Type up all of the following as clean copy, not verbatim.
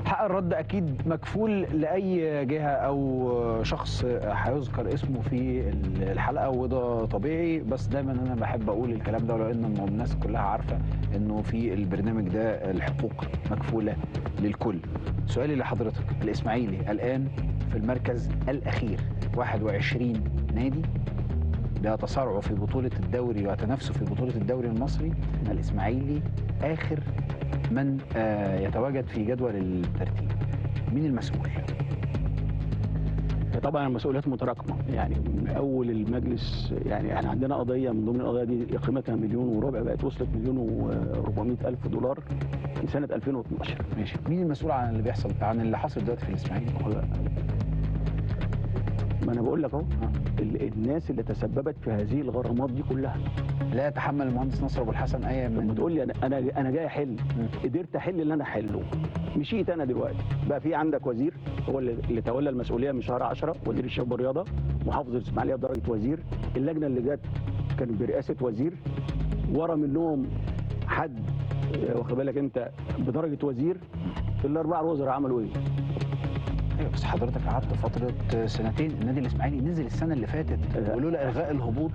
حق الرد اكيد مكفول لاي جهة او شخص هيذكر اسمه في الحلقة، وده طبيعي. بس دايما انا بحب اقول الكلام ده، لان الناس كلها عارفه انه في البرنامج ده الحقوق مكفوله للكل. سؤالي لحضرتك، الاسماعيلي الان في المركز الاخير، 21 نادي بيتصارعوا في بطوله الدوري ويتنافسوا في بطوله الدوري المصري، الاسماعيلي اخر من يتواجد في جدول الترتيب. مين المسؤول؟ طبعا المسؤوليات متراكمه، يعني من اول المجلس. يعني احنا عندنا قضية من ضمن القضايا دي قيمتها 1.25 مليون، بقت وصلت 1,400,000 دولار في سنة 2012. ماشي، مين المسؤول عن اللي بيحصل، عن اللي حصل دلوقتي في الاسماعيلي؟ ما انا بقول لك اهو، الناس اللي تسببت في هذه الغرامات دي كلها. لا يتحمل المهندس نصر ابو الحسن اي من. لما تقول لي انا جاي احل، قدرت احل اللي انا احله، مشيت انا دلوقتي. بقى في عندك وزير هو اللي تولى المسؤولية من شهر 10، وزير الشباب والرياضة، محافظ الاسماعيلية بدرجة وزير، اللجنة اللي جت كانت برئاسة وزير، ورا منهم حد واخد بالك انت بدرجة وزير. الاربعة الوزراء عملوا ايه؟ ايوه، بس حضرتك قعدت فترة سنتين، النادي الاسماعيلي نزل السنة اللي فاتت ولولا الغاء الهبوط،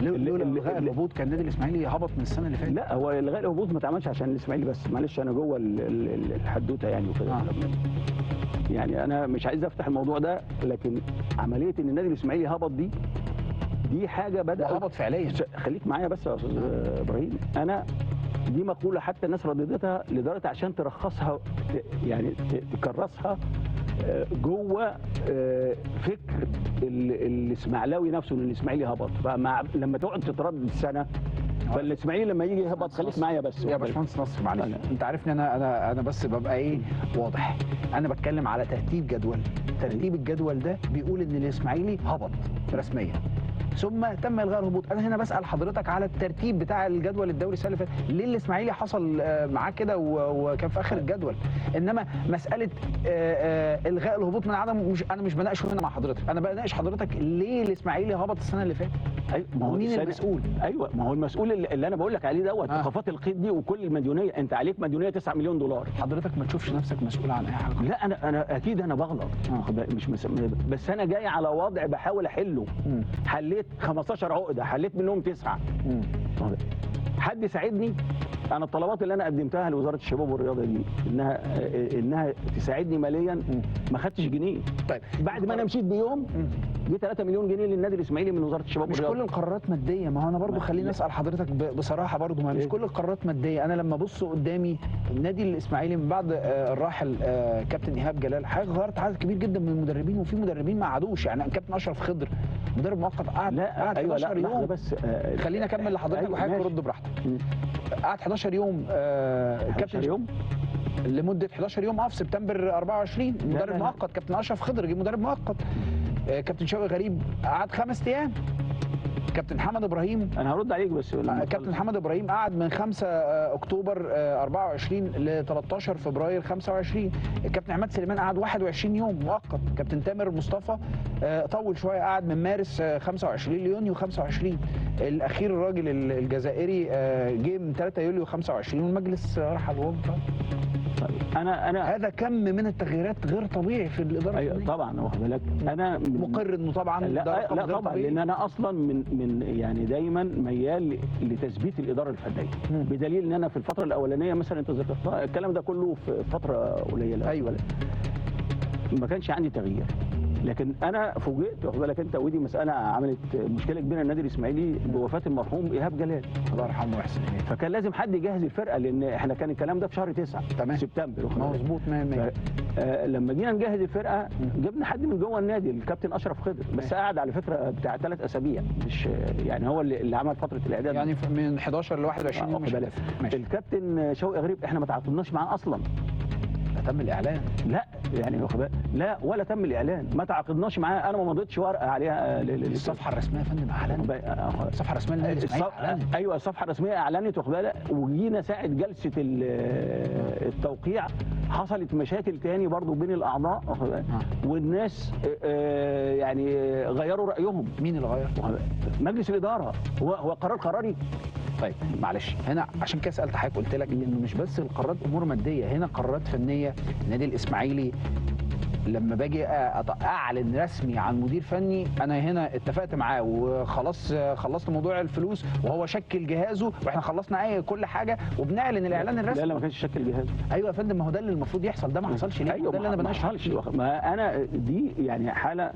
لولا الغاء الهبوط كان النادي الاسماعيلي هبط من السنة اللي فاتت. لا، هو الغاء الهبوط ما اتعملش عشان الاسماعيلي بس، معلش انا جوه الحدوتة يعني وكده. يعني انا مش عايز افتح الموضوع ده، لكن عملية ان النادي الاسماعيلي هبط دي حاجة بدات هبط فعليا. خليك معايا بس يا استاذ ابراهيم، انا دي مقولة حتى الناس رددتها لدرجة عشان ترخصها، يعني تكرسها جوه فكر الاسماعيلاوي نفسه ان الاسماعيلي هبط. فمع لما تقعد تتردد سنة، فالاسماعيلي لما يجي يهبط. خليك معايا بس يا باشمهندس نصر، معلش انت عارفني انا انا بس ببقى ايه واضح. انا بتكلم على ترتيب جدول، ترتيب الجدول ده بيقول ان الاسماعيلي هبط رسميا ثم تم الغاء الهبوط. انا هنا بسال حضرتك على الترتيب بتاع الجدول الدوري السنة اللي فاتت، ليه الاسماعيلي حصل معاه كده وكان في اخر الجدول؟ انما مسالة الغاء الهبوط من عدم، مش انا مش بناقشه هنا مع حضرتك، انا بناقش حضرتك ليه الاسماعيلي هبط السنة اللي فاتت؟ ايوه، ما هو مين المسؤول؟ ايوه، ما هو المسؤول اللي انا بقول لك عليه دوت، ايقافات القيد دي وكل المديونيه. انت عليك مديونية 9 مليون دولار. حضرتك ما تشوفش نفسك مسؤول عن اي حاجة؟ لا، انا اكيد انا بغلط، مش بس انا جاي على وضع بحاول احله. حليت 15 عقده، حليت منهم 9. حد ساعدني؟ انا الطلبات اللي انا قدمتها لوزارة الشباب والرياضة دي انها تساعدني ماليا، ما خدتش جنيه. طيب بعد ما انا مشيت بيوم جه 3 مليون جنيه للنادي الاسماعيلي من وزارة الشباب والرياضة. مش كل القرارات مادية، ما هو انا برضو خليني اسال حضرتك بصراحة برضو، ما مش كل القرارات مادية. انا لما ابص قدامي النادي الاسماعيلي من بعد الراحل كابتن ايهاب جلال، حضرتك غيرت عدد كبير جدا من المدربين، وفي مدربين ما قعدوش. يعني كابتن اشرف خضر مدرب مؤقت قعد 11 يوم بس. خليني اكمل لحضرتك. أيوة، وحضرتك ترد براحتك. قعد 11 يوم كابتن يوم لمدة 11 يوم في سبتمبر 24 مدرب مؤقت. كابتن اشرف خضر جه مدرب مؤقت. كابتن شوقي غريب قعد 5 ايام. كابتن حمد ابراهيم، انا هرد عليك بس، كابتن حمد ابراهيم قعد من 5 اكتوبر 24 ل 13 فبراير 25. كابتن عماد سليمان قعد 21 يوم مؤقت. كابتن تامر مصطفى طول شوية، قعد من مارس 25 ليونيو 25. الاخير الراجل الجزائري جه من 3 يوليو 25 والمجلس رحل ووقف. طيب انا هذا كم من التغييرات غير طبيعي في الادارة. ايوه طبعا، واخد بالك، انا مقر انه طبعا لا, لا طبعا، لان انا اصلا من يعني دايما ميال لتثبيت الادارة الفنية، بدليل ان انا في الفترة الاولانية مثلا انت ذكرتها الكلام ده كله في فترة قليله. ايوه، ما كانش عندي تغيير، لكن انا فوجئت، واخد بالك انت، ودي مسالة عملت مشكلة كبيرة للنادي الاسماعيلي بوفاة المرحوم ايهاب جلال الله يرحمه ويحسن اليه. فكان لازم حد يجهز الفرقة، لان احنا كان الكلام ده في شهر 9 تمام سبتمبر، مظبوط 100%. لما جينا نجهز الفرقة جبنا حد من جوه النادي، الكابتن اشرف خضر، بس قعد على فكرة بتاع 3 اسابيع، مش يعني هو اللي عمل فترة الاعداد، يعني من 11 ل 21 يوم. الكابتن شوقي غريب احنا ما تعاقدناش معاه اصلا، تم الاعلان؟ لا يعني لا، ولا تم الاعلان، ما تعاقدناش معاه، انا ما مضيتش ورقة عليها. الصفحة الرسمية يا فندم اعلنت، الصفحة الرسمية للنادي الاسماعيلي اعلنت. ايوه الصفحة الرسمية اعلنت، واخد بالك، وجينا ساعة جلسه التوقيع حصلت مشاكل تاني برضو بين الاعضاء، والناس يعني غيروا رايهم. مين اللي غير؟ مجلس الادارة. هو قرار قراري. طيب معلش، هنا عشان كده سالت حضرتك، قلت لك انه مش بس القرارات امور مادية، هنا قرارات فنية. النادي الاسماعيلي لما باجي اعلن رسمي عن مدير فني، انا هنا اتفقت معاه وخلاص، خلصت موضوع الفلوس وهو شكل جهازه واحنا خلصنا كل حاجة وبنعلن الاعلان الرسمي. لا لا، ما كانش شكل جهازه. ايوه يا فندم، ما هو ده اللي المفروض يحصل، ده ما حصلش ليه؟ ايوه، ده اللي انا بناقشه. ما انا دي يعني حاله،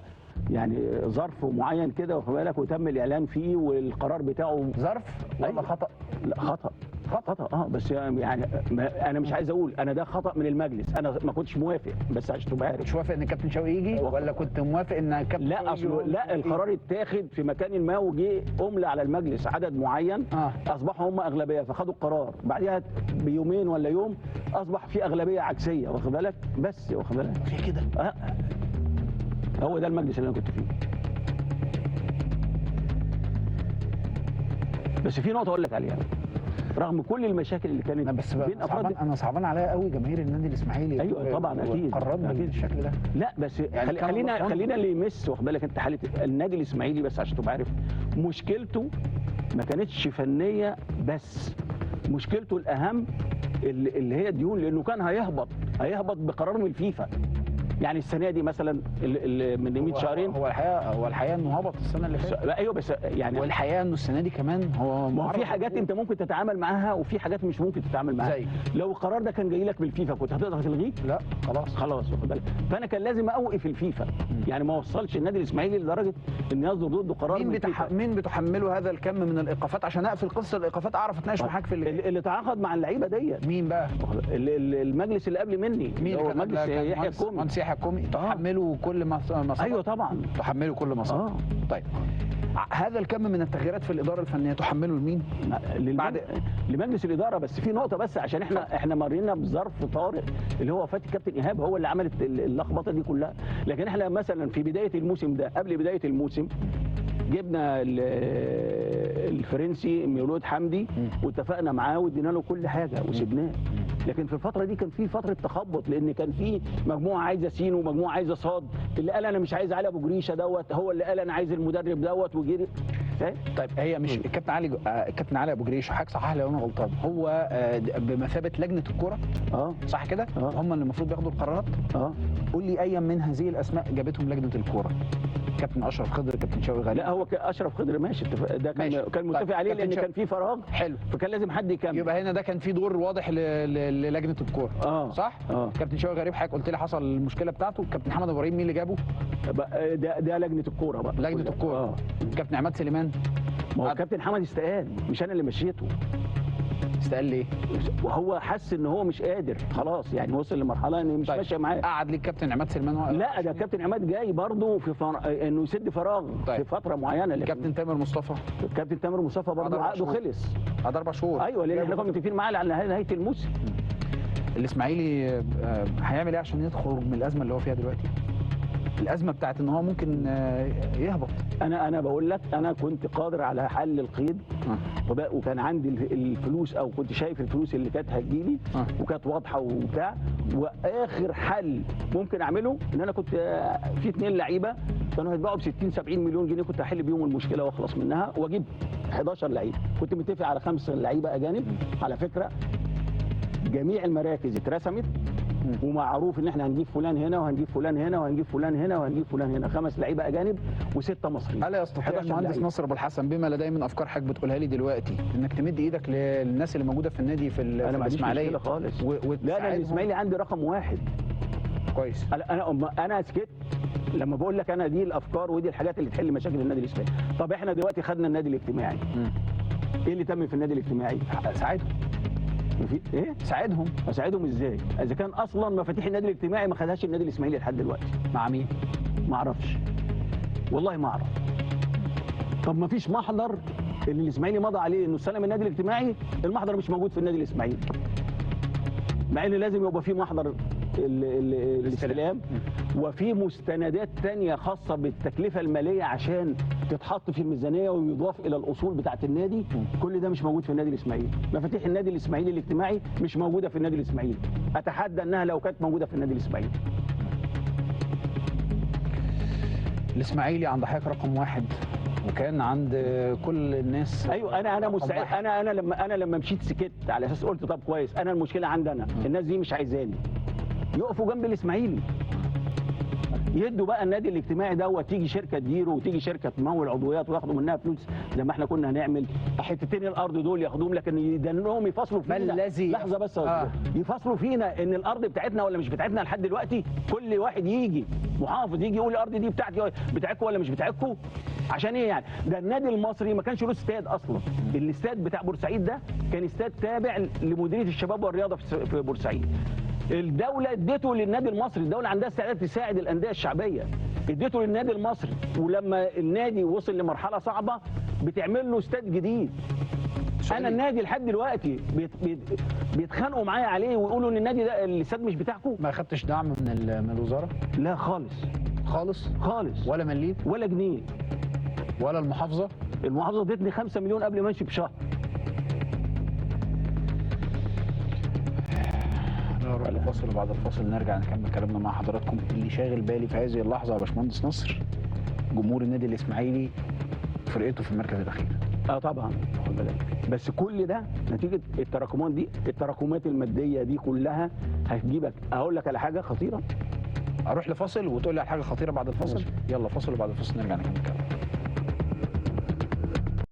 يعني ظرف معين كده واخد بالك، وتم الاعلان فيه والقرار بتاعه. ظرف ولا أيوة. خطأ؟ لا خطأ. خطأ بس يعني انا مش عايز اقول انا ده خطأ من المجلس، انا ما كنتش موافق، بس عشان تبقى عارف. مش موافق ان الكابتن شوقي يجي، ولا كنت موافق ان الكابتن لا اصل لا، القرار اتاخد في مكان ما وجه املى على المجلس عدد معين، اصبحوا هم اغلبية فخدوا القرار، بعدها بيومين ولا يوم اصبح في اغلبية عكسية واخد بالك، بس واخد بالك في كده. هو ده المجلس اللي انا كنت فيه. بس في نقطة اقول لك عليها، رغم كل المشاكل اللي كانت بس بين افراد، انا صعبان عليا قوي جماهير النادي الاسماعيلي. ايوه طبعا اكيد قررت بالشكل ده. لا بس يعني خلينا اللي يمس واخد بالك انت حاله النادي الاسماعيلي، بس عشان تبقى عارف مشكلته ما كانتش فنية بس، مشكلته الاهم اللي هي الديون، لانه كان هيهبط بقرار من الفيفا. يعني السنة دي مثلا من 100 شهرين، هو الحقيقة انه هبط السنة اللي فاتت. ايوه بس يعني والحقيقة انه السنة دي كمان هو ما في حاجات انت ممكن تتعامل معاها وفي حاجات مش ممكن تتعامل معاها. زي لو القرار ده كان جاي لك بالفيفا كنت هتقدر تلغيه؟ لا خلاص واخد بالك. فانا كان لازم اوقف الفيفا، يعني ما وصلش النادي الاسماعيلي لدرجة ان يصدر ضده قرار. مين بتحمله هذا الكم من الايقافات؟ عشان اقفل قصة الايقافات اعرف اتناقش معاك في اللي تعاقد مع اللعيبة ديت. مين بقى؟ المجلس اللي قبل مني. مين؟ هو مجلس يحيى الكومي. يحيى الكومي. تحملوا كل ما صدر. ايوه طبعا تحملوا كل ما صدر. طيب هذا الكم من التغييرات في الادارة الفنية تحمله لمين؟ بعد لمجلس الادارة. بس في نقطة بس عشان احنا مرينا بظرف طارئ اللي هو وفاه الكابتن ايهاب، هو اللي عملت اللخبطة دي كلها. لكن احنا مثلا في بداية الموسم ده، قبل بداية الموسم، جبنا الفرنسي ميلود حمدي واتفقنا معاه وادينا له كل حاجة وسبناه. لكن في الفترة دي كان في فترة تخبط، لان كان في مجموعة عايزه سين ومجموعة عايزه صاد، اللي قال انا مش عايز علي ابو جريشه دوت، هو اللي قال انا عايز المدرب دوت وجري. طيب هي مش الكابتن علي ابو جريشه، حضرتك صحح لي لو انا غلطان، هو بمثابة لجنة الكورة صح كده؟ هم اللي المفروض بياخدوا القرارات. قول لي اي من هذه الاسماء جابتهم لجنة الكورة؟ كابتن اشرف خضر، كابتن شوقي غريب. لا هو اشرف خضر ماشي، ده كان متفق طيب. عليه لان كان في فراغ حلو، فكان لازم حد يكمل. يبقى هنا ده كان في دور واضح للجنة الكورة. صح؟ كابتن شوقي غريب حضرتك قلت لي حصل المشكلة بتاعته. كابتن محمد ابراهيم مين اللي جابه؟ ده لجنة الكورة بقى. لجنة الكورة. كابتن عماد سليمان، ما هو كابتن حمد استقال، مش انا اللي مشيته. استقال ليه؟ وهو حس ان هو مش قادر خلاص، يعني وصل لمرحلة ان مش طيب. ماشية معاه. قعد ليه الكابتن عماد سليمان؟ لا ده الكابتن عماد جاي برضه في انه يسد فراغ طيب. في فترة معينة. الكابتن تامر مصطفى، الكابتن تامر مصطفى برضه عقده خلص بعد 4 شهور. ايوه لان احنا كنا متفقين معاه على نهاية الموسم. الاسماعيلي هيعمل ايه عشان يخرج من الازمة اللي هو فيها دلوقتي؟ الازمة بتاعت ان هو ممكن يهبط. انا بقول لك انا كنت قادر على حل القيد، وكان عندي الفلوس، او كنت شايف الفلوس اللي كانت هتجيلي وكانت واضحة وبتاع. واخر حل ممكن اعمله ان انا كنت في 2 لعيبة كانوا هيتباعوا ب 60 70 مليون جنيه، كنت هحل بيهم المشكلة واخلص منها واجيب 11 لعيب. كنت متفق على 5 لعيبة اجانب. على فكرة جميع المراكز اترسمت ومعروف ان احنا هنجيب فلان هنا وهنجيب فلان هنا وهنجيب فلان هنا وهنجيب فلان هنا، 5 لعيبة اجانب و6 مصريين. الا يستطيع المهندس ناصر ابو الحسن بما لديه من افكار حضرتك بتقولها لي دلوقتي انك تمد ايدك للناس اللي موجودة في النادي في الاسماعيلية؟ خالص. لا انا الاسماعيلي عندي رقم 1. كويس. انا سكت لما بقول لك انا دي الافكار ودي الحاجات اللي تحل مشاكل النادي الاسماعيلي. طب احنا دلوقتي خدنا النادي الاجتماعي. ايه اللي تم في النادي الاجتماعي؟ ساعدهم. ايه؟ ساعدهم. اساعدهم ازاي؟ اذا كان اصلا مفاتيح النادي الاجتماعي ما خدهاش النادي الاسماعيلي لحد دلوقتي. مع مين؟ ما اعرفش. والله ما اعرف. طب ما فيش محضر اللي الاسماعيلي مضى عليه انه استلم النادي الاجتماعي، المحضر مش موجود في النادي الاسماعيلي. مع ان لازم يبقى في محضر الاستلام وفي مستندات تانية خاصة بالتكلفة المالية عشان تتحط في الميزانية ويضاف إلى الأصول بتاعة النادي. كل ده مش موجود في النادي الإسماعيلي. مفاتيح النادي الإسماعيلي الاجتماعي مش موجودة في النادي الإسماعيلي. أتحدى أنها لو كانت موجودة في النادي الإسماعيلي. الإسماعيلي عند حضرتك رقم 1، وكان عند كل الناس. ايوه انا مستعد. انا لما مشيت سكت على اساس قلت طب كويس، انا المشكلة عندي انا، الناس دي مش عايزاني، يقفوا جنب الاسماعيلي، يدوا بقى النادي الاجتماعي دوت، تيجي شركة تديره وتيجي شركة تمول عضويات وياخدوا منها فلوس زي ما احنا كنا هنعمل. حتتين الارض دول ياخدوهم، لكن يدنهم يفصلوا فينا. ما الذي لحظة بس يفصلوا فينا ان الارض بتاعتنا ولا مش بتاعتنا. لحد دلوقتي كل واحد يجي محافظ يجي يقول الارض دي بتاعتي بتاعتكم ولا مش بتاعتكم، عشان ايه يعني؟ ده النادي المصري ما كانش له استاد اصلا. الاستاد بتاع بورسعيد ده كان استاد تابع لمديريه الشباب والرياضة في بورسعيد. الدولة اديته للنادي المصري، الدولة عندها استعداد تساعد الأندية الشعبية، اديته للنادي المصري، ولما النادي وصل لمرحلة صعبة بتعمل له استاد جديد. أنا النادي لحد دلوقتي بيتخانقوا معايا عليه ويقولوا إن النادي ده الاستاد مش بتاعكم. ما خدتش دعم من الوزارة؟ لا خالص خالص خالص، ولا مليم ولا جنيه، ولا المحافظة. المحافظة ادتني 5 مليون قبل ما امشي بشهر. نروح لفاصل، وبعد الفاصل نرجع نكمل كلامنا مع حضراتكم. اللي شاغل بالي في هذه اللحظة يا باشمهندس نصر جمهور النادي الاسماعيلي فرقته في المركز الاخير. طبعا خد بالك، بس كل ده نتيجة التراكمات دي، التراكمات المادية دي كلها هتجيبك. اقول لك على حاجة خطيرة، اروح لفاصل وتقول لي على حاجة خطيرة بعد الفاصل. يلا فاصل، وبعد الفاصل نرجع نكمل كلامنا.